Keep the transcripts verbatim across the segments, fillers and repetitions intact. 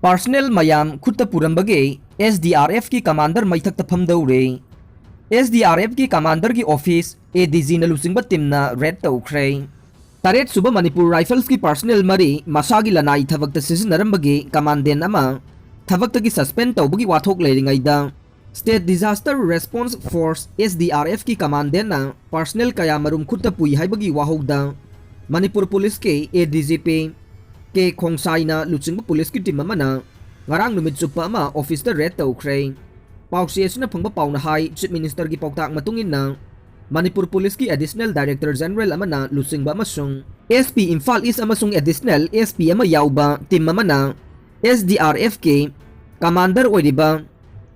Personnel ꯃꯌꯥꯝ ꯈꯨꯠꯇ ꯄꯨꯔꯝꯕꯒꯤ S D R F ꯀꯤ commander ꯃꯩꯊꯛꯇ ꯐꯝꯗꯧꯔꯦ꯫ S D R F ꯀꯤ commander ꯒꯤ office, A D G ꯅ ꯂꯨꯆꯤꯡꯕ team ꯅ raid ꯇꯧꯈ꯭ꯔꯦ꯫ ꯇꯔꯦꯠ ꯁꯨꯕ ꯃꯅꯤꯄꯨꯔ Rifles ꯀꯤ personnel ꯃꯔꯤ ꯃꯁꯥꯒꯤ ꯂꯅꯥꯏ ꯊꯕꯛꯇ ꯁꯤꯖꯤꯟꯅꯔꯝꯕꯒꯤ commandant ꯑꯃ ꯊꯕꯛꯇꯒꯤ suspend ꯇꯧꯕꯒꯤ ꯋꯥꯊꯣꯛ ꯂꯩꯔꯤꯉꯩꯗ, State Disaster Response Force, S D R F ꯀꯤ commandant ꯅ personnel ꯀꯌꯥ ꯃꯔꯨꯝ ꯈꯨꯠꯇ ꯄꯨꯏ ꯍꯥꯏꯕꯒꯤ ꯋꯥꯍꯧꯗ ꯃꯅꯤꯄꯨꯔ ꯄꯨꯂꯤꯁꯀꯤ A D G P K ꯈꯣꯡꯁꯥꯏꯅ ꯂꯨꯆꯤꯡꯕ ꯄꯨꯂꯤꯁꯀꯤ team ꯑꯃꯅ ꯉꯔꯥꯡ ꯅꯨꯃꯤꯠ ꯆꯨꯞꯄ ꯑꯃ office ꯇ raid ꯇꯧꯈ꯭ꯔꯦ꯫ ꯄꯥꯎꯆꯦ ꯑꯁꯤꯅ ꯐꯪꯕ ꯄꯥꯎꯅ ꯍꯥꯏ, Chief Minister ꯒꯤ ꯄꯥꯎꯇꯥꯛ ꯃꯇꯨꯡ ꯏꯟꯅ ꯃꯅꯤꯄꯨꯔ ꯄꯨꯂꯤꯁꯀꯤ Additional Director General ꯑꯃꯅ ꯂꯨꯆꯤꯡꯕ ꯑꯃꯁꯨꯡ S P ꯏꯝꯐꯥꯜ East ꯑꯃꯁꯨꯡ Additional S P ꯑꯃ ꯌꯥꯎꯕ team ꯑꯃꯅ S D R F ꯀꯤ commander ꯑꯣꯏꯔꯤꯕ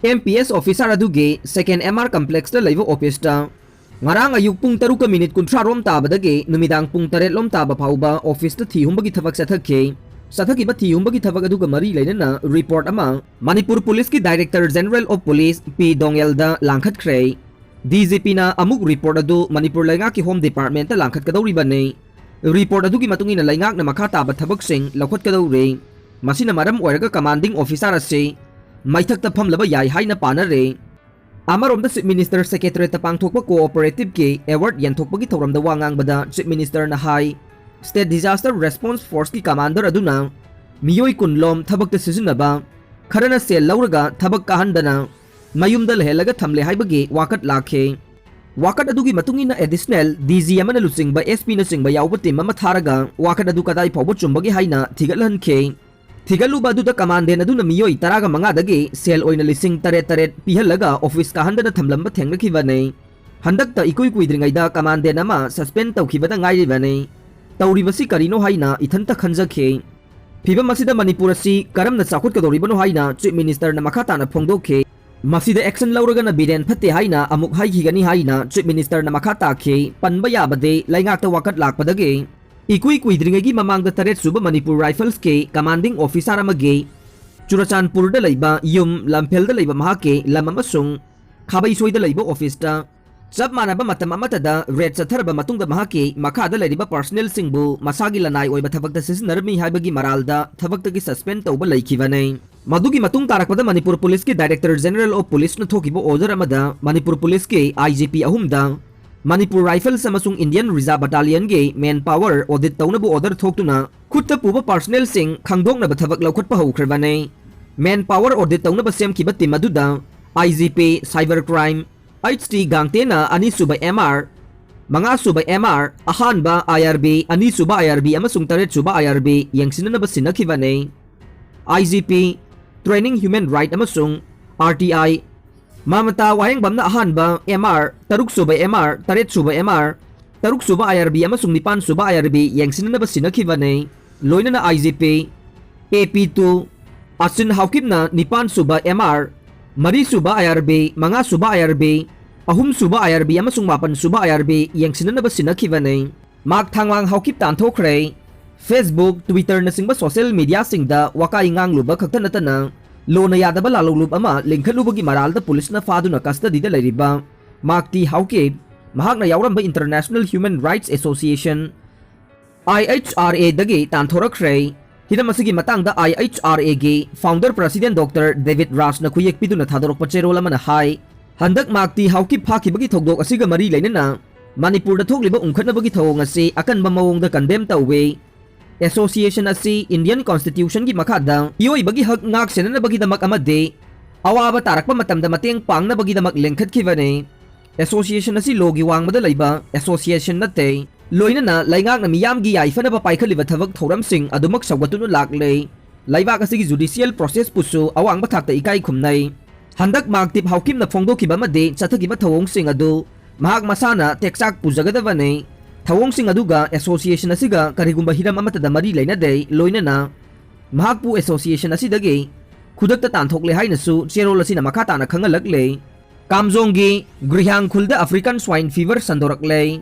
M P S officer ꯑꯗꯨꯒꯤ second M R complex ꯇ ꯂꯩꯕ office ꯇ ꯉꯔꯥꯡ ꯑꯌꯨꯛ ꯄꯨꯡ ꯇꯔꯨꯛꯀ minute ꯀꯨꯟꯊ꯭ꯔꯥ ꯔꯣꯝ ꯇꯥꯕꯗꯒꯤ ꯅꯨꯃꯤꯗꯥꯡ ꯄꯨꯡ ꯇꯔꯦꯠ ꯂꯣꯝ ꯇꯥꯕ ꯐꯥꯎꯕ office ꯇ ꯊꯤ ꯍꯨꯝꯕꯒꯤ ꯊꯕꯛ ꯆꯠꯊꯈꯤ꯫ ꯆꯠꯊꯈꯤꯕ ꯊꯤ ꯍꯨꯝꯕꯒꯤ ꯊꯕꯛ ꯑꯗꯨꯒ ꯃꯔꯤ ꯂꯩꯅꯅ report ꯑꯃ ꯃꯅꯤꯄꯨꯔ ꯄꯨꯂꯤꯁꯀꯤ Director General of Police P ꯗꯣꯉꯦꯜꯗ ꯂꯥꯡꯈꯠꯈ꯭ꯔꯦ꯫ D G P ꯅ ꯑꯃꯨꯛ report ꯑꯗꯨ ꯃꯅꯤꯄꯨꯔ ꯂꯩꯉꯥꯛꯀꯤ Home Department ꯇ ꯂꯥꯡꯈꯠꯀꯗꯧꯔꯤꯕꯅꯤ꯫ Report ꯑꯗꯨꯒꯤ ꯃꯇꯨꯡ ꯏꯟꯅ ꯂꯩꯉꯥꯛꯅ ꯃꯈꯥ ꯇꯥꯕ ꯊꯕꯛꯁꯤꯡ ꯂꯧꯈꯠꯀꯗꯧꯔꯤ꯫ ꯃꯁꯤꯅ ꯃꯔꯝ ꯑꯣꯏꯔꯒ commanding officer ꯑꯁꯤ ꯃꯩꯊꯛꯇ ꯐꯝꯂꯕ ꯌꯥꯏ ꯍꯥꯏꯅ ꯄꯥꯅꯔꯦ꯫ ꯑꯃꯔꯣꯝꯗ Chief Minister Secretariat ꯇ ꯄꯥꯡꯊꯣꯛꯄ cooperative ꯀꯤ award ꯌꯦꯟꯊꯣꯛꯄꯒꯤ ꯊꯧꯔꯝꯗ ꯋꯥ ꯉꯥꯡꯕꯗ Chief Minister ꯅ ꯍꯥꯏ, State Disaster Response Force ꯀꯤ commander ꯑꯗꯨꯅ ꯃꯤꯑꯣꯏ ꯀꯨꯟ ꯂꯣꯝ ꯊꯕꯛꯇ ꯁꯤꯖꯤꯟꯅꯕ, ꯈꯔꯅ ꯁꯦꯜ ꯂꯧꯔꯒ ꯊꯕꯛ ꯀꯥꯍꯟꯗꯅ ꯃꯌꯨꯝꯗ ꯂꯩꯍꯜꯂꯒ ꯊꯝꯂꯦ ꯍꯥꯏꯕꯒꯤ ꯋꯥꯀꯠ ꯂꯥꯛꯈꯤ꯫ ꯋꯥꯀꯠ ꯑꯗꯨꯒꯤ ꯃꯇꯨꯡ ꯏꯟꯅ Additional D G ꯑꯃꯅ ꯂꯨꯆꯤꯡꯕ S P ꯅꯆꯤꯡꯕ ꯌꯥꯎꯕ team ꯑꯃ ꯊꯥꯔꯒ ꯋꯥꯀꯠ ꯑꯗꯨ ꯀꯗꯥꯏ ꯐꯥꯎꯕ ꯆꯨꯝꯕꯒꯦ ꯍꯥꯏꯅ ꯊꯤꯒꯠꯍꯟꯈꯤ꯫ ꯊꯤꯒꯠꯂꯨꯕ ꯑꯗꯨꯗ commandant ꯑꯗꯨꯅ ꯃꯤꯑꯣꯏ ꯇꯔꯥꯒ ꯃꯉꯥꯗꯒꯤ ꯁꯦꯜ ꯑꯣꯏꯅ ꯂꯤꯁꯤꯡ ꯇꯔꯦꯠ ꯇꯔꯦꯠ ꯄꯤꯍꯜꯂꯒ office ꯀꯥꯍꯟꯗꯅ ꯊꯝꯂꯝꯕ ꯊꯦꯡꯅꯈꯤꯕꯅꯤ꯫ ꯍꯟꯗꯛꯇ ꯏꯀꯨꯏ ꯀꯨꯏꯗ꯭ꯔꯤꯉꯩꯗ commandant ꯑꯃ suspend ꯇꯧꯈꯤꯕꯗ ꯉꯥꯏꯔꯤꯕꯅꯤ꯫ ꯇꯧꯔꯤꯕꯁꯤ ꯀꯔꯤꯅꯣ ꯍꯥꯏꯅ ꯏꯊꯟꯇ ꯈꯟꯖꯈꯤ꯫ ꯐꯤꯚꯝ ꯑꯁꯤꯗ ꯃꯅꯤꯄꯨꯔ ꯑꯁꯤ ꯀꯔꯝꯅ ꯆꯥꯎꯈꯠꯀꯗꯧꯔꯤꯕꯅꯣ ꯍꯥꯏꯅ Chief Minister ꯅ ꯃꯈꯥ ꯇꯥꯅ ꯐꯣꯡꯗꯣꯛꯈꯤ꯫ ꯃꯁꯤꯗ action ꯂꯧꯔꯒꯅ ꯕꯤꯔꯦꯟ ꯐꯠꯇꯦ ꯍꯥꯏꯅ ꯑꯃꯨꯛ ꯍꯥꯏꯈꯤꯒꯅꯤ ꯍꯥꯏꯅ Chief Minister ꯅ ꯃꯈꯥ ꯇꯥꯈꯤ꯫ ꯄꯟꯕ ꯌꯥꯕꯗꯤ ꯂꯩꯉꯥꯛꯇ ꯋꯥꯀꯠ ꯂꯥꯛꯄꯗꯒꯤ ꯏꯀꯨꯏ ꯀꯨꯏꯗ꯭ꯔꯤꯉꯩꯒꯤ ꯃꯃꯥꯡꯗ ꯇꯔꯦꯠ ꯁꯨꯕ ꯃꯅꯤꯄꯨꯔ Rifles ꯀꯤ commanding officer ꯑꯃꯒꯤ ꯆꯨꯔꯆꯥꯟꯄꯨꯔꯗ ꯂꯩꯕ ꯌꯨꯝ, ꯂꯝꯐꯦꯜꯗ ꯂꯩꯕ ꯃꯍꯥꯛꯀꯤ ꯂꯝ ꯑꯃꯁꯨꯡ ꯈꯥꯕꯩꯁꯣꯏꯗ ꯂꯩꯕ office ꯇ ꯆꯞ ꯃꯥꯟꯅꯕ ꯃꯇꯝ ꯑꯃꯠꯇꯗ ꯔꯦꯗ ꯆꯠꯊꯔꯕ ꯃꯇꯨꯡꯗ ꯃꯍꯥꯛꯀꯤ ꯃꯈꯥꯗ ꯂꯩꯔꯤꯕ ꯄꯥꯔꯁꯅꯦꯜꯁꯤꯡꯕꯨ ꯃꯁꯥꯒꯤ ꯂꯅꯥꯏ ꯑꯣꯏꯕ ꯊꯕꯛꯇ ꯁꯤꯖꯤꯟꯅꯔꯝꯃꯤ ꯍꯥꯏꯕꯒꯤ ꯃꯔꯥꯜꯗ ꯊꯕꯛꯇꯒꯤ ꯁꯁꯄꯦꯟ ꯇꯧꯕ ꯂꯩꯈꯤꯕꯅꯤ꯫ ꯃꯗꯨꯒꯤ ꯃꯇꯨꯡ ꯇꯥꯔꯛꯄꯗ ꯃꯅꯤꯄꯨꯔ ꯄꯨꯂꯤꯁꯀꯤ Director General of Policeꯅ ꯊꯣꯛꯈꯤꯕ ꯑꯣꯔꯗꯔ ꯑꯃꯗ ꯃꯅꯤꯄꯨꯔ ꯄꯨꯂꯤꯁꯀꯤ I G P ꯑꯍꯨꯝꯗ ꯃꯅꯤꯄꯨꯔ ꯔꯥꯏꯐꯜꯁ ꯑꯃꯁꯨꯡ Indian Reserve Battalionꯒꯤ ꯃꯦꯟ ꯄꯥꯋꯔ ꯑꯣꯗꯤꯠ ꯇꯧꯅꯕ ꯑꯣꯔꯗꯔ ꯊꯣꯛꯇꯨꯅ ꯈꯨꯠꯇ ꯄꯨꯕ ꯄꯥꯔꯁꯅꯦꯜꯁꯤꯡ ꯈꯪꯗꯣꯛꯅꯕ ꯊꯕꯛ ꯂꯧꯈꯠꯄ ꯍꯧꯈ꯭ꯔꯕꯅꯤ꯫ ꯃꯦꯟ ꯄꯥꯋꯔ ꯑꯣꯗꯤꯠ ꯇꯧꯅꯕ ꯁꯦꯝꯈꯤꯕ ꯇꯤꯝ ꯑꯗꯨꯗ I G P Cyber Crime H T ꯒꯥꯡꯇꯦꯅ ꯑꯅꯤꯁꯨꯕ M R, ꯃꯉꯥꯁꯨꯕ M R, ꯑꯍꯥꯟꯕ I R B, ꯑꯅꯤꯁꯨꯕ I R B ꯑꯃꯁꯨꯡ ꯇꯔꯦꯠꯁꯨꯕ I R B ꯌꯦꯡꯁꯤꯟꯅꯅꯕ ꯁꯤꯟꯅꯈꯤꯕꯅꯤ꯫ I G P Training Human Right ꯑꯃꯁꯨꯡ R T I ꯃꯃꯇꯥ ꯋꯥꯍꯦꯡꯕꯝꯅ ꯑꯍꯥꯟꯕ M R, ꯇꯔꯨꯛꯁꯨꯕ M R, ꯇꯔꯦꯠꯁꯨꯕ M R, ꯇꯔꯨꯛꯁꯨꯕ I R B ꯑꯃꯁꯨꯡ ꯅꯤꯄꯥꯟꯁꯨꯕ I R B ꯌꯦꯡꯁꯤꯟꯅꯅꯕ ꯁꯤꯟꯅꯈꯤꯕꯅꯤ꯫ ꯂꯣꯏꯅꯅ I G P A P two ꯑꯁꯤꯟ ꯍꯥꯎꯀꯤꯞꯅ ꯅꯤꯄꯥꯟꯁꯨꯕ M R, ꯃꯔꯤꯁꯨꯕ I R B, ꯃꯉꯥꯁꯨꯕ I R B, ꯑꯍꯨꯝꯁꯨꯕ I R B ꯑꯃꯁꯨꯡ ꯃꯥꯄꯟꯁꯨꯕ I R B ꯌꯦꯡꯁꯤꯟꯅꯅꯕ ꯁꯤꯟꯅꯈꯤꯕꯅꯤ꯫ ꯃꯍꯥꯛ ꯊꯥꯡꯋꯥꯡ Haokip ꯇꯥꯟꯊꯣꯛꯈ꯭ꯔꯦ꯫ Facebook, Twitterꯅꯆꯤꯡꯕ social mediaꯁꯤꯡꯗ ꯋꯥꯀꯥꯏ ꯉꯥꯡꯂꯨꯕ ꯈꯛꯇ ꯅꯠꯇꯅ ꯂꯣꯅ ꯌꯥꯗꯕ ꯂꯥꯂꯣꯡꯂꯨꯞ ꯑꯃ ꯂꯤꯡꯈꯠꯂꯨꯕꯒꯤ ꯃꯔꯥꯜꯗ ꯄꯨꯂꯤꯁꯅ ꯐꯥꯗꯨꯅ custody ꯗ ꯂꯩꯔꯤꯕ ꯃꯥꯔꯛ ꯇꯤ ꯍꯥꯎꯀꯤꯞ, ꯃꯍꯥꯛꯅ ꯌꯥꯎꯔꯝꯕ International Human Rights Association, I H R A ꯗꯒꯤ ꯇꯥꯟꯊꯣꯔꯛꯈ꯭ꯔꯦ꯫ ꯍꯤꯔꯝ ꯑꯁꯤꯒꯤ ꯃꯇꯥꯡꯗ I H R A ꯒꯤ founder president Doctor David Rajꯅ ꯈꯨꯌꯦꯛ ꯄꯤꯗꯨꯅ ꯊꯥꯗꯣꯔꯛꯄ ꯆꯦꯔꯣꯜ ꯑꯃꯅ ꯍꯥꯏ, ꯍꯟꯗꯛ ꯃꯥꯔꯛ ꯇꯤ ꯍꯥꯎꯀꯤꯞ ꯐꯥꯈꯤꯕꯒꯤ ꯊꯧꯗꯣꯛ ꯑꯁꯤꯒ ꯃꯔꯤ ꯂꯩꯅꯅ ꯃꯅꯤꯄꯨꯔꯗ ꯊꯣꯛꯂꯤꯕ ꯎꯪꯈꯠꯅꯕꯒꯤ ꯊꯧꯑꯣꯡ ꯑꯁꯤ ꯑꯀꯟꯕ ꯃꯑꯣꯡꯗ condemn ꯇꯧꯏ꯫ Association ꯑꯁꯤ Indian Constitutionꯒꯤ ꯃꯈꯥꯗ ꯃꯤꯑꯣꯏꯕꯒꯤ ꯍꯛ ꯉꯥꯛ ꯁꯦꯟꯅꯅꯕꯒꯤꯗꯃꯛ ꯑꯃꯗꯤ ꯑꯋꯥꯕ ꯇꯥꯔꯛꯄ ꯃꯇꯝꯗ ꯃꯇꯦꯡ ꯄꯥꯡꯅꯕꯒꯤꯗꯃꯛ ꯂꯤꯡꯈꯠꯈꯤꯕꯅꯤ꯫ Association ꯑꯁꯤ lawꯒꯤ ꯋꯥꯡꯃꯗ ꯂꯩꯕ association ꯅꯠꯇꯦ꯫ ꯂꯣꯏꯅꯅ ꯂꯩꯉꯥꯛꯅ ꯃꯤꯌꯥꯝꯒꯤ ꯌꯥꯏꯐꯅꯕ ꯄꯥꯏꯈꯠꯂꯤꯕ ꯊꯕꯛ ꯊꯧꯔꯝꯁꯤꯡ ꯑꯗꯨꯃꯛ ꯁꯧꯒꯠꯇꯨꯅ ꯂꯥꯛꯂꯦ꯫ ꯂꯩꯕꯥꯛ ꯑꯁꯤꯒꯤ judicial processꯄꯨꯁꯨ ꯑꯋꯥꯡꯕ ꯊꯥꯛꯇ ꯏꯀꯥꯏ ꯈꯨꯝꯅꯩ꯫ ꯍꯟꯗꯛ ꯃꯥꯔꯛ ꯇꯤꯞ ꯍꯥꯎꯀꯤꯞꯅ ꯐꯣꯡꯗꯣꯛꯈꯤꯕ ꯑꯃꯗꯤ ꯆꯠꯊꯈꯤꯕ ꯊꯧꯑꯣꯡꯁꯤꯡ ꯑꯗꯨ ꯃꯍꯥꯛ ꯃꯁꯥꯅ ꯇꯦꯛꯆꯥꯛ ꯄꯨꯖꯒꯗꯕꯅꯤ꯫ ꯊꯧꯑꯣꯡꯁꯤꯡ ꯑꯗꯨꯒ association ꯑꯁꯤꯒ ꯀꯔꯤꯒꯨꯝꯕ ꯍꯤꯔꯝ ꯑꯃꯠꯇꯗ ꯃꯔꯤ ꯂꯩꯅꯗꯦ, ꯂꯣꯏꯅꯅ ꯃꯍꯥꯛꯄꯨ association ꯑꯁꯤꯗꯒꯤ ꯈꯨꯗꯛꯇ ꯇꯥꯟꯊꯣꯛꯂꯦ ꯍꯥꯏꯅꯁꯨ ꯆꯦꯔꯣꯜ ꯑꯁꯤꯅ ꯃꯈꯥ ꯇꯥꯅ ꯈꯪꯍꯜꯂꯛꯂꯦ꯫ ꯀꯥꯝꯖꯣꯡꯒꯤ ꯒ꯭ꯔꯤꯍꯥꯡ ꯈꯨꯜꯗ African Swine Fever ꯁꯟꯗꯣꯔꯛꯂꯦ꯫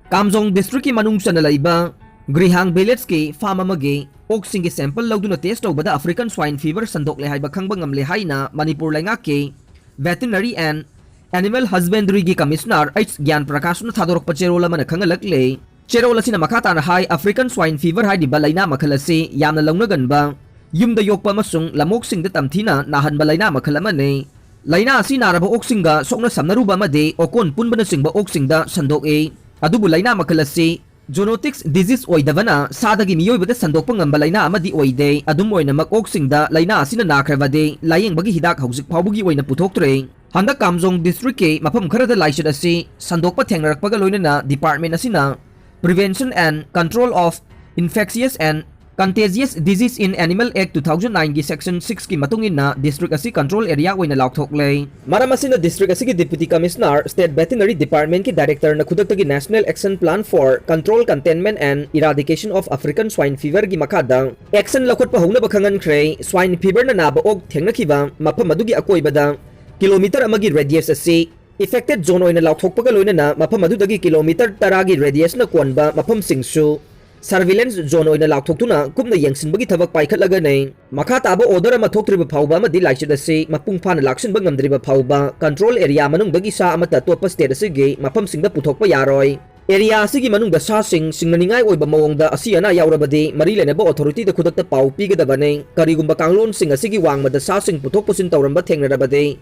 ꯀꯥꯝꯖꯣꯡ districtꯀꯤ ꯃꯅꯨꯡ ꯆꯟꯅ ꯂꯩꯕ ꯒ꯭ꯔꯤꯍꯥꯡ villageꯀꯤ farm ꯑꯃꯒꯤ ꯑꯣꯛꯁꯤꯡꯒꯤ sample ꯂꯧꯗꯨꯅ test ꯇꯧꯕꯗ African Swine Fever ꯁꯟꯗꯣꯛꯂꯦ ꯍꯥꯏꯕ ꯈꯪꯕ ꯉꯝꯂꯦ ꯍꯥꯏꯅ ꯃꯅꯤꯄꯨꯔ ꯂꯩꯉꯥꯛꯀꯤ Veterinary and Animal Husbandryꯒꯤ Commissioner H ꯒ꯭ꯌꯥꯟ ꯄ꯭ꯔꯀꯥꯁꯅ ꯊꯥꯗꯣꯔꯛꯄ ꯆꯦꯔꯣꯜ ꯑꯃꯅ ꯈꯪꯍꯜꯂꯛꯂꯦ꯫ ꯆꯦꯔꯣꯜ ꯑꯁꯤꯅ ꯃꯈꯥ ꯇꯥꯅ ꯍꯥꯏ, African Swine Fever ꯍꯥꯏꯔꯤꯕ ꯂꯥꯏꯅꯥ ꯃꯈꯜ ꯑꯁꯤ ꯌꯥꯝꯅ ꯂꯧꯅꯒꯟꯕ ꯌꯨꯝꯗ ꯌꯣꯛꯄ ꯑꯃꯁꯨꯡ ꯂꯝꯑꯣꯛꯁꯤꯡꯗ ꯇꯝꯊꯤꯅ ꯅꯥꯍꯟꯕ ꯂꯥꯏꯅꯥ ꯃꯈꯜ ꯑꯃꯅꯤ꯫ ꯂꯥꯏꯅꯥ ꯑꯁꯤ ꯅꯥꯔꯕ ꯑꯣꯛꯁꯤꯡꯒ ꯁꯣꯛꯅ ꯁꯝꯅꯔꯨꯕ ꯑꯃꯗꯤ ꯑꯣꯀꯣꯟ ꯄꯨꯟꯕꯅꯆꯤꯡꯕ ꯑꯣꯛꯁꯤꯡꯗ ꯁꯟꯗꯣꯛꯏ꯫ ꯑꯗꯨꯕꯨ ꯂꯥꯏꯅꯥ ꯃꯈꯜ ꯑꯁꯤ zoonotic disease ꯑꯣꯏꯗꯕꯅ ꯁꯥꯗꯒꯤ ꯃꯤꯑꯣꯏꯕꯗ ꯁꯟꯗꯣꯛꯄ ꯉꯝꯕ ꯂꯥꯏꯅꯥ ꯑꯃꯗꯤ ꯑꯣꯏꯗꯦ꯫ ꯑꯗꯨꯝ ꯑꯣꯏꯅꯃꯛ, ꯑꯣꯛꯁꯤꯡꯗ ꯂꯥꯏꯅꯥ ꯑꯁꯤꯅ ꯅꯥꯈ꯭ꯔꯕꯗꯤ ꯂꯥꯌꯦꯡꯕꯒꯤ ꯍꯤꯗꯥꯛ ꯍꯧꯖꯤꯛ ꯐꯥꯎꯕꯒꯤ ꯑꯣꯏꯅ ꯄꯨꯊꯣꯛꯇ꯭ꯔꯤ꯫ ꯍꯟꯗꯛ ꯀꯥꯝꯖꯣꯡ districtꯀꯤ ꯃꯐꯝ ꯈꯔꯗ ꯂꯥꯏꯆꯠ ꯑꯁꯤ ꯁꯟꯗꯣꯛꯄ ꯊꯦꯡꯅꯔꯛꯄꯒ ꯂꯣꯏꯅꯅ department ꯑꯁꯤꯅ Prevention and Control of Infectious and Contagious Disease in Animal Act two thousand nineꯒꯤ section sixꯀꯤ ꯃꯇꯨꯡ ꯏꯟꯅ district ꯑꯁꯤ control area ꯑꯣꯏꯅ ꯂꯥꯎꯊꯣꯛꯂꯦ꯫ ꯃꯔꯝ ꯑꯁꯤꯅ district ꯑꯁꯤꯒꯤ Deputy Commissioner, State Veterinary Departmentꯀꯤ Directorꯅ ꯈꯨꯗꯛꯇꯒꯤ National Action Plan for Control, Containment and Eradication of African Swine Feverꯒꯤ ꯃꯈꯥꯗ action ꯂꯧꯈꯠꯄ ꯍꯧꯅꯕ ꯈꯪꯍꯟꯈ꯭ꯔꯦ꯫ Swine Feverꯅ ꯅꯥꯕ ꯑꯣꯛ ꯊꯦꯡꯅꯈꯤꯕ ꯃꯐꯝ ꯑꯗꯨꯒꯤ ꯑꯀꯣꯏꯕꯗ kilometre ꯑꯃꯒꯤ radius ꯑꯁꯤ affected zone ꯑꯣꯏꯅ ꯂꯥꯎꯊꯣꯛꯄꯒ ꯂꯣꯏꯅꯅ ꯃꯐꯝ ꯑꯗꯨꯗꯒꯤ kilometre ꯇꯔꯥꯒꯤ radiusꯅ ꯀꯣꯟꯕ ꯃꯐꯝꯁꯤꯡꯁꯨ surveillance zone ꯑꯣꯏꯅ ꯂꯥꯎꯊꯣꯛꯇꯨꯅ ꯀꯨꯞꯅ ꯌꯦꯡꯁꯤꯟꯕꯒꯤ ꯊꯕꯛ ꯄꯥꯏꯈꯠꯂꯒꯅꯤ꯫ ꯃꯈꯥ ꯇꯥꯕ order ꯑꯃ ꯊꯣꯛꯇ꯭ꯔꯤꯕ ꯐꯥꯎꯕ ꯑꯃꯗꯤ ꯂꯥꯏꯆꯠ ꯑꯁꯤ ꯃꯄꯨꯡ ꯐꯥꯅ ꯂꯥꯛꯁꯤꯟꯕ ꯉꯝꯗ꯭ꯔꯤꯕ ꯐꯥꯎꯕ control area ꯃꯅꯨꯡꯗꯒꯤ ꯁꯥ ꯑꯃꯠꯇ ꯑꯇꯣꯞꯄ state ꯑꯁꯤꯒꯤ ꯃꯐꯝꯁꯤꯡꯗ ꯄꯨꯊꯣꯛꯄ ꯌꯥꯔꯣꯏ꯫ Area ꯑꯁꯤꯒꯤ ꯃꯅꯨꯡꯗ ꯁꯥꯁꯤꯡ ꯁꯤꯡꯅꯅꯤꯡꯉꯥꯏ ꯑꯣꯏꯕ ꯃꯑꯣꯡꯗ ꯑꯁꯤ ꯑꯅꯥ ꯌꯥꯎꯔꯕꯗꯤ ꯃꯔꯤ ꯂꯩꯅꯕ authorityꯗ ꯈꯨꯗꯛꯇ ꯄꯥꯎ ꯄꯤꯒꯗꯕꯅꯤ꯫ ꯀꯔꯤꯒꯨꯝꯕ ꯀꯥꯡꯂꯣꯟꯁꯤꯡ ꯑꯁꯤꯒꯤ ꯋꯥꯡꯃꯗ ꯁꯥꯁꯤꯡ ꯄꯨꯊꯣꯛ ꯄꯨꯁꯤꯟ ꯇꯧꯔꯝꯕ ꯊꯦꯡꯅꯔꯕꯗꯤ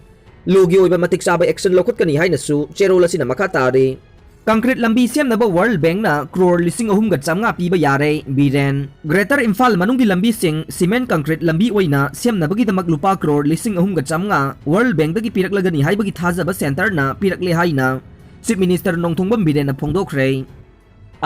ꯂꯣꯒꯤ ꯑꯣꯏꯕ ꯃꯇꯤꯛ ꯆꯥꯕ action ꯂꯧꯈꯠꯀꯅꯤ ꯍꯥꯏꯅꯁꯨ ꯆꯦꯔꯣꯜ ꯑꯁꯤꯅ ꯃꯈꯥ ꯇꯥꯔꯤ꯫ Concrete ꯂꯝꯕꯤ ꯁꯦꯝꯅꯕ World Bankꯅ crore ꯂꯤꯁꯤꯡ ꯑꯍꯨꯝꯒ ꯆꯥꯝꯃꯉꯥ ꯄꯤꯕ ꯌꯥꯔꯦ, ꯕꯤꯔꯦꯟ꯫ Greater ꯏꯝꯐꯥꯜ ꯃꯅꯨꯡꯒꯤ ꯂꯝꯕꯤꯁꯤꯡ cement concrete ꯂꯝꯕꯤ ꯑꯣꯏꯅ ꯁꯦꯝꯅꯕꯒꯤꯗꯃꯛ ꯂꯨꯄꯥ crore ꯂꯤꯁꯤꯡ ꯑꯍꯨꯝꯒ ꯆꯥꯝꯃꯉꯥ World Bankꯗꯒꯤ ꯄꯤꯔꯛꯂꯒꯅꯤ ꯍꯥꯏꯕꯒꯤ ꯊꯥꯖꯕ centreꯅ ꯄꯤꯔꯛꯂꯦ ꯍꯥꯏꯅ Chief Minister ꯅꯣꯡꯊꯣꯝꯕꯝ ꯕꯤꯔꯦꯟꯅ ꯐꯣꯡꯗꯣꯛꯈ꯭ꯔꯦ꯫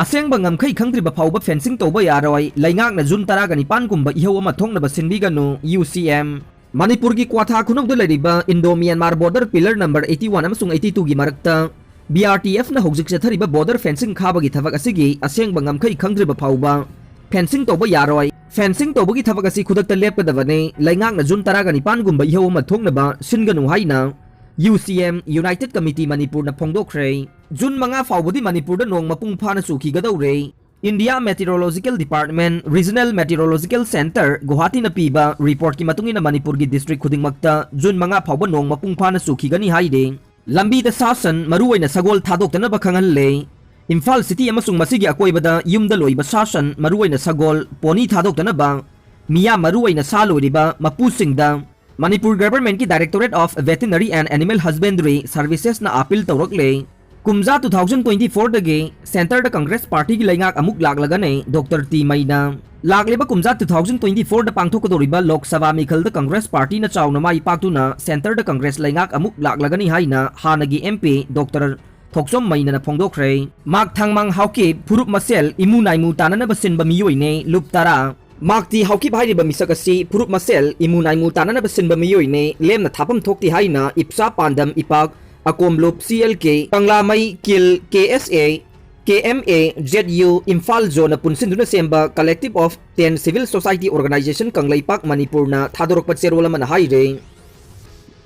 ꯑꯁꯦꯡꯕ ꯉꯝꯈꯩ ꯈꯪꯗ꯭ꯔꯤꯕ ꯐꯥꯎꯕ fencing ꯇꯧꯕ ꯌꯥꯔꯣꯏ, ꯂꯩꯉꯥꯛꯅ ꯖꯨꯟ ꯇꯔꯥꯒ ꯅꯤꯄꯥꯟꯒꯨꯝꯕ ꯏꯍꯧ ꯑꯃ ꯊꯣꯛꯅꯕ ꯁꯤꯟꯕꯤꯒꯅꯨ, ꯌꯨ ꯁꯤ ꯑꯦꯝ꯫ ꯃꯅꯤꯄꯨꯔꯒꯤ ꯀ꯭ꯋꯥꯊꯥ ꯈꯨꯅꯧꯗ ꯂꯩꯔꯤꯕ Indo Myanmar border pillar number eighty one ꯑꯃꯁꯨꯡ eighty twoꯒꯤ ꯃꯔꯛꯇ B R T Fꯅ ꯍꯧꯖꯤꯛ ꯆꯠꯊꯔꯤꯕ border fencing ꯈꯥꯕꯒꯤ ꯊꯕꯛ ꯑꯁꯤꯒꯤ ꯑꯁꯦꯡꯕ ꯉꯝꯈꯩ ꯈꯪꯗ꯭ꯔꯤꯕ ꯐꯥꯎꯕ fencing ꯇꯧꯕ ꯌꯥꯔꯣꯏ꯫ Fencing ꯇꯧꯕꯒꯤ ꯊꯕꯛ ꯑꯁꯤ ꯈꯨꯗꯛꯇ ꯂꯦꯞꯀꯗꯕꯅꯤ꯫ ꯂꯩꯉꯥꯛꯅ ꯖꯨꯟ ꯇꯔꯥꯒ ꯅꯤꯄꯥꯟꯒꯨꯝꯕ ꯏꯍꯧ ꯑꯃ ꯊꯣꯛꯅꯕ ꯁꯤꯟꯒꯅꯨ ꯍꯥꯏꯅ ꯌꯨ ꯁꯤ ꯑꯦꯝ, United Committee ꯃꯅꯤꯄꯨꯔꯅ ꯐꯣꯡꯗꯣꯛꯈ꯭ꯔꯦ꯫ ꯖꯨꯟ ꯃꯉꯥ ꯐꯥꯎꯕꯗꯤ ꯃꯅꯤꯄꯨꯔꯗ ꯅꯣꯡ ꯃꯄꯨꯡ ꯐꯥꯅ ꯆꯨꯈꯤꯒꯗꯧꯔꯦ꯫ India Meteorological Department, Regional Meteorological Centre, ꯒꯨꯋꯥꯍꯥꯇꯤꯅ ꯄꯤꯕ reportꯀꯤ ꯃꯇꯨꯡ ꯏꯟꯅ ꯃꯅꯤꯄꯨꯔꯒꯤ district ꯈꯨꯗꯤꯡꯃꯛꯇ ꯖꯨꯟ ꯃꯉꯥ ꯐꯥꯎꯕ ꯅꯣꯡ ꯃꯄꯨꯡ ꯐꯥꯅ ꯆꯨꯈꯤꯒꯅꯤ ꯍꯥꯏꯔꯤ꯫ ꯂꯝꯕꯤꯗ ꯁꯥ ꯁꯟ, ꯃꯔꯨꯑꯣꯏꯅ ꯁꯒꯣꯜ ꯊꯥꯗꯣꯛꯇꯅꯕ ꯈꯪꯍꯜꯂꯦ꯫ ꯏꯝꯐꯥꯜ ꯁꯤꯇꯤ ꯑꯃꯁꯨꯡ ꯃꯁꯤꯒꯤ ꯑꯀꯣꯏꯕꯗ ꯌꯨꯝꯗ ꯂꯣꯏꯕ ꯁꯥ ꯁꯟ, ꯃꯔꯨꯑꯣꯏꯅ ꯁꯒꯣꯜ, ꯄꯣꯅꯤ ꯊꯥꯗꯣꯛꯇꯅꯕ ꯃꯤꯌꯥꯝ ꯃꯔꯨꯑꯣꯏꯅ ꯁꯥ ꯂꯣꯏꯔꯤꯕ ꯃꯄꯨꯁꯤꯡꯗ ꯃꯅꯤꯄꯨꯔ ꯒꯚꯔꯟꯃꯦꯟꯠꯀꯤ Directorate of Veterinary and Animal Husbandry Servicesꯅ ꯑꯥꯄꯤꯜ ꯇꯧꯔꯛꯂꯦ꯫ ꯀꯨꯝꯖꯥ two thousand twenty fourꯗꯒꯤ ꯁꯦꯟꯇꯔꯗ ꯀꯪꯒ꯭ꯔꯦꯁ ꯄꯥꯔꯇꯤꯒꯤ ꯂꯩꯉꯥꯛ ꯑꯃꯨꯛ ꯂꯥꯛꯂꯒꯅꯤ ꯗꯣꯛꯇꯔ ꯇꯤ ꯃꯩꯅ꯫ ꯂꯥꯛꯂꯤꯕ ꯀꯨꯝꯖꯥ two thousand twenty fourꯗ ꯄꯥꯡꯊꯣꯛꯀꯗꯧꯔꯤꯕ Lok Sabha ꯃꯤꯈꯜꯗ Congress ꯄꯥꯔꯇꯤꯅ ꯆꯥꯎꯅ ꯃꯥꯏ ꯄꯥꯛꯇꯨꯅ ꯁꯦꯟꯇꯔꯗ ꯀꯪꯒ꯭ꯔꯦꯁ ꯂꯩꯉꯥꯛ ꯑꯃꯨꯛ ꯂꯥꯛꯂꯒꯅꯤ ꯍꯥꯏꯅ ꯍꯥꯟꯅꯒꯤ ꯑꯦꯝ ꯄꯤ ꯗꯣꯛꯇꯔ ꯊꯣꯛꯆꯣꯝ ꯃꯩꯅꯅ ꯐꯣꯡꯗꯣꯛꯈ꯭ꯔꯦ꯫ ꯃꯥꯛ ꯊꯥꯡꯃꯥꯡ ꯍꯥꯎꯀꯤꯞ ꯐꯨꯔꯨꯞ ꯃꯁꯦꯜ ꯏꯃꯨ ꯅꯥꯏꯃꯨ ꯇꯥꯅꯅꯕ ꯁꯤꯟꯕ ꯃꯤꯑꯣꯏꯅꯦ, ꯂꯨꯞ ꯇꯔꯥ꯫ ꯃꯥꯛ ꯇꯤ ꯍꯥꯎꯀꯤꯞ ꯍꯥꯏꯔꯤꯕ ꯃꯤꯁꯛ ꯑꯁꯤ ꯐꯨꯔꯨꯞ ꯃꯁꯦꯜ ꯏꯃꯨ ꯅꯥꯏꯃꯨ ꯇꯥꯅꯅꯕ ꯁꯤꯟꯕ ꯃꯤꯑꯣꯏꯅꯦ, ꯂꯦꯝꯅ ꯊꯥꯐꯝ ꯊꯣꯛꯇꯦ ꯍꯥꯏꯅ ꯏꯞꯁꯥ ꯄꯥꯟꯗꯝ ꯏꯄꯥꯛ, ꯑꯀꯣꯝ ꯂꯨꯞ ꯁꯤ ꯑꯦꯜ ꯀꯦ, ꯀꯪꯂꯥꯃꯩ ꯀꯤꯜ K S A, K M A, Z U, Imphal ꯖꯣꯟꯅ ꯄꯨꯟꯁꯤꯟꯗꯨꯅ ꯁꯦꯝꯕ Collective of ten Civil Society Organization Kangleipak ꯃꯅꯤꯄꯨꯔꯅ ꯊꯥꯗꯣꯔꯛꯄ ꯆꯦꯔꯣꯜ ꯑꯃꯅ ꯍꯥꯏꯔꯦ꯫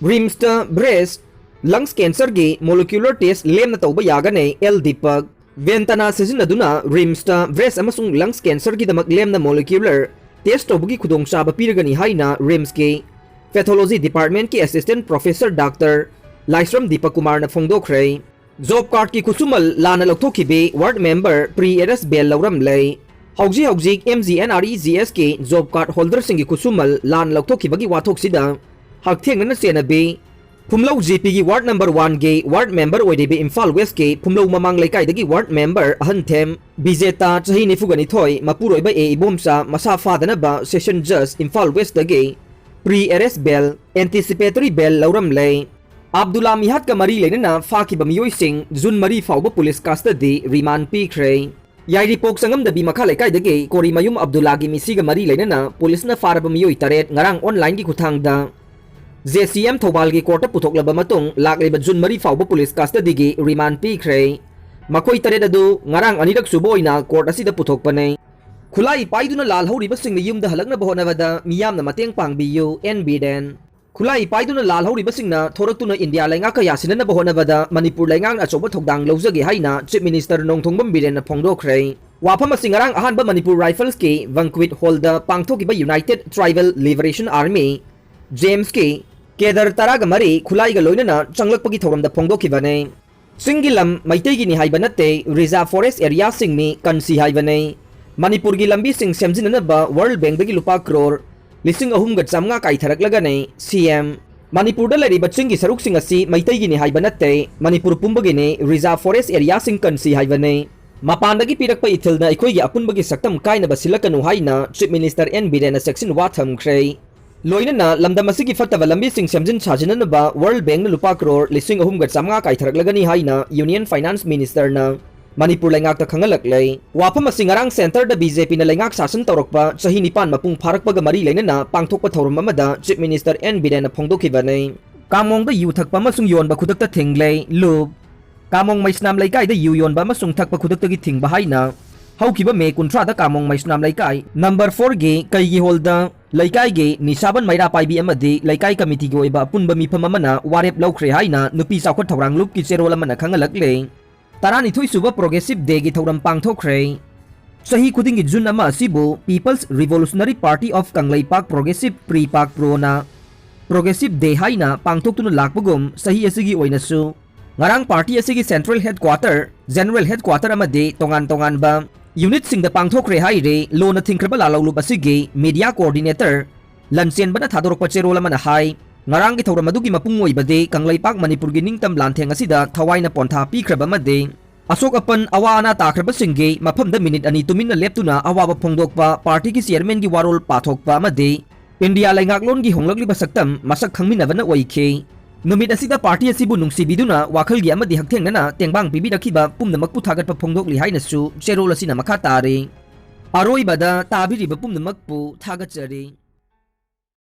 ꯔꯤꯝꯁꯇ ꯕ꯭ꯔꯦꯁ ꯂꯪꯁ ꯀꯦꯟꯁꯔꯒꯤ molecular test ꯂꯦꯝꯅ ꯇꯧꯕ ꯌꯥꯒꯅꯤ, ꯑꯦꯜ ꯗꯤꯄꯛ꯫ ꯚꯦꯟꯇꯅꯥ ꯁꯤꯖꯤꯟꯅꯗꯨꯅ ꯔꯤꯝꯁꯇ ꯕ꯭ꯔꯦꯁ ꯑꯃꯁꯨꯡ ꯂꯪꯁ ꯀꯦꯟꯁꯔꯒꯤꯗꯃꯛ ꯂꯦꯝꯅ molecular test ꯇꯧꯕꯒꯤ ꯈꯨꯗꯣꯡꯆꯥꯕ ꯄꯤꯔꯒꯅꯤ ꯍꯥꯏꯅ ꯔꯤꯝꯁꯀꯤ ꯄꯦꯊꯣꯂꯣꯖꯤ ꯗꯤꯄꯥꯔꯠꯃꯦꯟꯠꯀꯤ assistant professor doctor Laishram Deepak ꯀꯨꯃꯥꯔꯅ ꯐꯣꯡꯗꯣꯛꯈ꯭ꯔꯦ꯫ ꯖꯣꯕ ꯀꯥꯔꯗꯀꯤ ꯈꯨꯠꯁꯨꯃꯜ ꯂꯥꯟꯅ ꯂꯧꯊꯣꯛꯈꯤꯕꯤ ward member pre arrest bail ꯂꯧꯔꯝꯂꯦ꯫ ꯍꯧꯖꯤꯛ ꯍꯧꯖꯤꯛ M G N R E G ꯑꯦꯁꯀꯤ ꯖꯣꯕ ꯀꯥꯔꯗ ꯍꯣꯜꯗꯔꯁꯤꯡꯒꯤ ꯈꯨꯠꯁꯨꯃꯜ ꯂꯥꯟꯅ ꯂꯧꯊꯣꯛꯈꯤꯕꯒꯤ ꯋꯥꯊꯣꯛꯁꯤꯗ ꯍꯛꯊꯦꯡꯅꯅ ꯆꯦꯟꯅꯕꯤ ꯐꯨꯝꯂꯧ ꯖꯤ ꯄꯤꯒꯤ ꯋꯥꯔꯗ ꯅꯝꯕꯔ ꯋꯥꯟꯒꯤ ꯋꯥꯔꯗ ꯃꯦꯝꯕꯔ ꯑꯣꯏꯔꯤꯕ ꯏꯝꯐꯥꯜ ꯋꯦꯁꯀꯤ ꯐꯨꯝꯂꯧ ꯃꯃꯥꯡ ꯂꯩꯀꯥꯏꯗꯒꯤ ꯋꯥꯔꯗ ꯃꯦꯝꯕꯔ ꯑꯍꯟꯊꯦꯝ ꯕꯤꯖꯦꯇꯥ, ꯆꯍꯤ ꯅꯤꯐꯨꯒ ꯅꯤꯊꯣꯏ, ꯃꯄꯨꯔꯣꯏꯕ ꯑꯦ ꯏꯕꯣꯝꯆꯥ, ꯃꯁꯥ ꯐꯥꯗꯅꯕ ꯁꯦꯁꯟ ꯖꯖ ꯏꯝꯐꯥꯜ ꯋꯦꯁꯇꯒꯤ ꯄ꯭ꯔꯤ ꯑꯦꯔꯦꯁ ꯕꯦꯜ, ꯑꯦꯟꯇꯤꯁꯤꯄꯦꯇꯔꯤ ꯕꯦꯜ ꯂꯧꯔꯝꯂꯦ꯫ ꯑꯕꯗꯨꯜꯂꯥ ꯃꯤꯍꯥꯠꯀ ꯃꯔꯤ ꯂꯩꯅꯅ ꯐꯥꯈꯤꯕ ꯃꯤꯑꯣꯏꯁꯤꯡ ꯖꯨꯟ ꯃꯔꯤ ꯐꯥꯎꯕ ꯄꯨꯂꯤꯁ ꯀꯁꯇꯗꯤ ꯔꯤꯃꯥꯟ ꯄꯤꯈ꯭ꯔꯦ꯫ ꯌꯥꯏꯔꯤꯄꯣꯛ ꯆꯪꯉꯝꯗꯕꯤ ꯃꯈꯥ ꯂꯩꯀꯥꯏꯗꯒꯤ ꯀꯣꯔꯤꯃꯌꯨꯝ ꯑꯕꯗꯨꯜꯂꯥꯒꯤ ꯃꯤꯁꯤꯒ ꯃꯔꯤ ꯂꯩꯅꯅ ꯄꯨꯂꯤꯁꯅ ꯐꯥꯔꯕ ꯃꯤꯑꯣꯏ ꯇꯔꯦꯠ ꯉꯔꯥꯡ ꯑꯣꯟꯂꯥꯏꯟꯒꯤ ꯈꯨꯠꯊꯥꯡꯗ ꯖꯦ ꯁꯤ ꯑꯦꯝ ꯊꯧꯕꯥꯜꯒꯤ ꯀꯣꯔꯠꯇ ꯄꯨꯊꯣꯛꯂꯕ ꯃꯇꯨꯡ ꯂꯥꯛꯂꯤꯕ ꯖꯨꯟ ꯃꯔꯤ ꯐꯥꯎꯕ ꯄꯨꯂꯤꯁ ꯀꯁꯇꯗꯤꯒꯤ ꯔꯤꯃꯥꯟ ꯄꯤꯈ꯭ꯔꯦ꯫ ꯃꯈꯣꯏ ꯇꯔꯦꯠ ꯑꯗꯨ ꯉꯔꯥꯡ ꯑꯅꯤꯔꯛ ꯁꯨꯕ ꯑꯣꯏꯅ ꯀꯣꯔꯠ ꯑꯁꯤꯗ ꯄꯨꯊꯣꯛꯄꯅꯦ꯫ ꯈꯨꯠꯂꯥꯏ ꯄꯥꯏꯗꯨꯅ ꯂꯥꯜꯍꯧꯔꯤꯕꯁꯤꯡꯅ ꯌꯨꯝꯗ ꯍꯜꯂꯛꯅꯕ ꯍꯣꯠꯅꯕꯗ ꯃꯤꯌꯥꯝꯅ ꯃꯇꯦꯡ ꯄꯥꯡꯕꯤꯌꯨ, ꯑꯦꯟ ꯕꯤꯔꯦꯟ꯫ ꯈꯨꯠꯂꯥꯏ ꯄꯥꯏꯗꯨꯅ ꯂꯥꯜꯍꯧꯔꯤꯕꯁꯤꯡꯅ ꯊꯣꯔꯛꯇꯨꯅ ꯏꯟꯗꯤꯌꯥ ꯂꯩꯉꯥꯛꯀ ꯌꯥꯁꯤꯟꯅꯅꯕ ꯍꯣꯠꯅꯕꯗ ꯃꯅꯤꯄꯨꯔ ꯂꯩꯉꯥꯛꯅ ꯑꯆꯧꯕ ꯊꯧꯗꯥꯡ ꯂꯧꯖꯒꯦ ꯍꯥꯏꯅ ꯆꯤꯐ ꯃꯤꯅꯤꯁꯇꯔ ꯅꯣꯡꯊꯣꯝꯕꯝ ꯕꯤꯔꯦꯟꯅ ꯐꯣꯡꯗꯣꯛꯈ꯭ꯔꯦ꯫ ꯋꯥꯐꯝ ꯑꯁꯤ ꯉꯔꯥꯡ ꯑꯍꯥꯟꯕ ꯃꯅꯤꯄꯨꯔ ꯔꯥꯏꯐꯜꯁꯀꯤ ꯕꯪꯀ꯭ꯋꯤꯠ ꯍꯣꯜꯗ ꯄꯥꯡꯊꯣꯛꯈꯤꯕ ꯌꯨꯅꯥꯏꯇꯦꯗ ꯇ꯭ꯔꯥꯏꯕꯦꯜ ꯂꯤꯕꯔꯦꯁꯟ ꯑꯥꯔꯃꯤ, ꯖꯦꯝꯁꯀꯤ ꯀꯦꯗꯔ ꯇꯔꯥꯒ ꯃꯔꯤ ꯈꯨꯠꯂꯥꯏꯒ ꯂꯣꯏꯅꯅ ꯆꯪꯂꯛꯄꯒꯤ ꯊꯧꯔꯝꯗ ꯐꯣꯡꯗꯣꯛꯈꯤꯕꯅꯤ꯫ ꯆꯤꯡꯒꯤ ꯂꯝ ꯃꯩꯇꯩꯒꯤꯅꯤ ꯍꯥꯏꯕ ꯅꯠꯇꯦ, reserve forest areaꯁꯤꯡꯅꯤ, ꯀꯟꯁꯤ ꯍꯥꯏꯕꯅꯤ꯫ ꯃꯅꯤꯄꯨꯔꯒꯤ ꯂꯝꯕꯤꯁꯤꯡ ꯁꯦꯝꯖꯤꯟꯅꯅꯕ World Bankꯗꯒꯤ ꯂꯨꯄꯥ ꯀ꯭ꯔꯣꯔ ꯂꯤꯁꯤꯡ ꯑꯍꯨꯝꯒ ꯆꯥꯝꯃꯉꯥ ꯀꯥꯏꯊꯔꯛꯂꯒꯅꯤ, ꯁꯤ ꯑꯦꯝ꯫ ꯃꯅꯤꯄꯨꯔꯗ ꯂꯩꯔꯤꯕ ꯆꯤꯡꯒꯤ ꯁꯔꯨꯛꯁꯤꯡ ꯑꯁꯤ ꯃꯩꯇꯩꯒꯤꯅꯤ ꯍꯥꯏꯕ ꯅꯠꯇꯦ, ꯃꯅꯤꯄꯨꯔ ꯄꯨꯝꯕꯒꯤꯅꯤ, reserve forest areaꯁꯤꯡ ꯀꯟꯁꯤ ꯍꯥꯏꯕꯅꯤ꯫ ꯃꯄꯥꯟꯗꯒꯤ ꯄꯤꯔꯛꯄ ꯏꯊꯤꯜꯅ ꯑꯩꯈꯣꯏꯒꯤ ꯑꯄꯨꯟꯕꯒꯤ ꯁꯛꯇꯝ ꯀꯥꯏꯅꯕ ꯁꯤꯜꯂꯛꯀꯅꯨ ꯍꯥꯏꯅ Chief Minister ꯑꯦꯟ ꯕꯤꯔꯦꯟꯅ ꯆꯦꯛꯁꯤꯟ ꯋꯥ ꯊꯝꯈ꯭ꯔꯦ꯫ ꯂꯣꯏꯅꯅ ꯂꯝꯗꯝ ꯑꯁꯤꯒꯤ ꯐꯠꯇꯕ ꯂꯝꯕꯤꯁꯤꯡ ꯁꯦꯝꯖꯤꯟ ꯁꯥꯖꯤꯟꯅꯅꯕ World Bankꯅ ꯂꯨꯄꯥ ꯀ꯭ꯔꯣꯔ ꯂꯤꯁꯤꯡ ꯑꯍꯨꯝꯒ ꯆꯥꯝꯃꯉꯥ ꯀꯥꯏꯊꯔꯛꯂꯒꯅꯤ ꯍꯥꯏꯅ Union Finance Ministerꯅ ꯃꯅꯤꯄꯨꯔ ꯂꯩꯉꯥꯛꯇ ꯈꯪꯍꯜꯂꯛꯂꯦ꯫ ꯋꯥꯐꯝ ꯑꯁꯤ ꯉꯔꯥꯡ centreꯗ BJPꯅ ꯂꯩꯉꯥꯛ ꯁꯥꯁꯟ ꯇꯧꯔꯛꯄ ꯆꯍꯤ ꯅꯤꯄꯥꯟ ꯃꯄꯨꯡ ꯐꯥꯔꯛꯄꯒ ꯃꯔꯤ ꯂꯩꯅꯅ ꯄꯥꯡꯊꯣꯛꯄ ꯊꯧꯔꯝ ꯑꯃꯗ Chief Minister ꯑꯦꯟ ꯕꯤꯔꯦꯟꯅ ꯐꯣꯡꯗꯣꯛꯈꯤꯕꯅꯤ꯫ ꯀꯥꯃꯣꯡꯗ ꯌꯨ ꯊꯛꯄ ꯑꯃꯁꯨꯡ ꯌꯣꯟꯕ ꯈꯨꯗꯛꯇ ꯊꯤꯡꯂꯦ, ꯂꯨꯞ꯫ ꯀꯥꯃꯣꯡ ꯃꯩꯁꯅꯥꯝ ꯂꯩꯀꯥꯏꯗ ꯌꯨ ꯌꯣꯟꯕ ꯑꯃꯁꯨꯡ ꯊꯛꯄ ꯈꯨꯗꯛꯇꯒꯤ ꯊꯤꯡꯕ ꯍꯥꯏꯅ ꯍꯧꯈꯤꯕ ꯃꯦ ꯀꯨꯟꯊ꯭ꯔꯥꯗ ꯀꯥꯃꯣꯡ ꯃꯩꯁꯅꯥꯝ ꯂꯩꯀꯥꯏ ꯅꯝꯕꯔ ꯐꯣꯔꯒꯤ ꯀꯩꯒꯤ ꯍꯣꯜꯗ ꯂꯩꯀꯥꯏꯒꯤ ꯅꯤꯁꯥꯕꯟ ꯃꯩꯔꯥ ꯄꯥꯏꯕꯤ ꯑꯃꯗꯤ ꯂꯩꯀꯥꯏ ꯀꯃꯤꯇꯤꯒꯤ ꯑꯣꯏꯕ ꯑꯄꯨꯟꯕ ꯃꯤꯐꯝ ꯑꯃꯅ ꯋꯥꯔꯦꯞ ꯂꯧꯈ꯭ꯔꯦ ꯍꯥꯏꯅ ꯅꯨꯄꯤ ꯆꯥꯎꯈꯠ ꯊꯧꯔꯥꯡ ꯂꯨꯞꯀꯤ ꯆꯦꯔꯣꯜ ꯑꯃꯅ ꯈꯪꯍꯜꯂꯛꯂꯦ꯫ ꯇꯔꯥꯅꯤꯊꯣꯏ ꯁꯨꯕ Progressive Dayꯒꯤ ꯊꯧꯔꯝ ꯄꯥꯡꯊꯣꯛꯈ꯭ꯔꯦ꯫ ꯆꯍꯤ ꯈꯨꯗꯤꯡꯒꯤ ꯖꯨꯟ ꯑꯃ ꯑꯁꯤꯕꯨ People's Revolutionary Party of Kangleipak Progressive, PREPAK Proꯅ Progressive Day ꯍꯥꯏꯅ ꯄꯥꯡꯊꯣꯛꯇꯨꯅ ꯂꯥꯛꯄꯒꯨꯝ, ꯆꯍꯤ ꯑꯁꯤꯒꯤ ꯑꯣꯏꯅꯁꯨ ꯉꯔꯥꯡ ꯄꯥꯔꯇꯤ ꯑꯁꯤꯒꯤ central headquarter, general headquarter ꯑꯃꯗꯤ ꯇꯣꯉꯥꯟ ꯇꯣꯉꯥꯟꯕ unitꯁꯤꯡꯗ ꯄꯥꯡꯊꯣꯛꯈ꯭ꯔꯦ ꯍꯥꯏꯔꯤ꯫ ꯂꯣꯅ ꯊꯤꯡꯈ꯭ꯔꯕ ꯂꯥꯜꯍꯧꯂꯨꯞ ꯑꯁꯤꯒꯤ media coordinator ꯂꯟꯆꯦꯟꯕꯅ ꯊꯥꯗꯣꯔꯛꯄ ꯆꯦꯔꯣꯜ ꯑꯃꯅ ꯍꯥꯏ, ꯉꯔꯥꯡꯒꯤ ꯊꯧꯔꯝ ꯑꯗꯨꯒꯤ ꯃꯄꯨꯡ ꯑꯣꯏꯕꯗꯤ ꯀꯪꯂꯩꯄꯥꯛ ꯃꯅꯤꯄꯨꯔꯒꯤ ꯅꯤꯡꯇꯝ ꯂꯥꯟꯊꯦꯡ ꯑꯁꯤꯗ ꯊꯋꯥꯏꯅ ꯄꯣꯟꯊꯥ ꯄꯤꯈ꯭ꯔꯕ ꯑꯃꯗꯤ ꯑꯁꯣꯛ ꯑꯄꯟ, ꯑꯋꯥ ꯑꯅꯥ ꯇꯥꯈ꯭ꯔꯕꯁꯤꯡꯒꯤ ꯃꯐꯝꯗ ꯃꯤꯅꯤꯠ ꯑꯅꯤ ꯇꯨꯃꯤꯟꯅ ꯂꯦꯞꯇꯨꯅ ꯑꯋꯥꯕ ꯐꯣꯡꯗꯣꯛꯄ, ꯄꯥꯔꯇꯤꯒꯤ chairmanꯒꯤ ꯋꯥꯔꯣꯜ ꯄꯥꯊꯣꯛꯄ ꯑꯃꯗꯤ ꯏꯟꯗꯤꯌꯥ ꯂꯩꯉꯥꯛꯂꯣꯟꯒꯤ ꯍꯣꯡꯂꯛꯂꯤꯕ ꯁꯛꯇꯝ ꯃꯁꯛ ꯈꯪꯃꯤꯟꯅꯕꯅ ꯑꯣꯏꯈꯤ꯫ ꯅꯨꯃꯤꯠ ꯑꯁꯤꯗ ꯄꯥꯔꯇꯤ ꯑꯁꯤꯕꯨ ꯅꯨꯡꯁꯤꯕꯤꯗꯨꯅ ꯋꯥꯈꯜꯒꯤ ꯑꯃꯗꯤ ꯍꯛꯊꯦꯡꯅꯅ ꯇꯦꯡꯕꯥꯡ ꯄꯤꯕꯤꯔꯛꯈꯤꯕ ꯄꯨꯝꯅꯃꯛꯄꯨ ꯊꯥꯒꯠꯄ ꯐꯣꯡꯗꯣꯛꯂꯤ ꯍꯥꯏꯅꯁꯨ ꯆꯦꯔꯣꯜ ꯑꯁꯤꯅ ꯃꯈꯥ ꯇꯥꯔꯤ꯫ ꯑꯔꯣꯏꯕꯗ ꯇꯥꯕꯤꯔꯤꯕ ꯄꯨꯝꯅꯃꯛꯄꯨ ꯊꯥꯒꯠꯆꯔꯤ꯫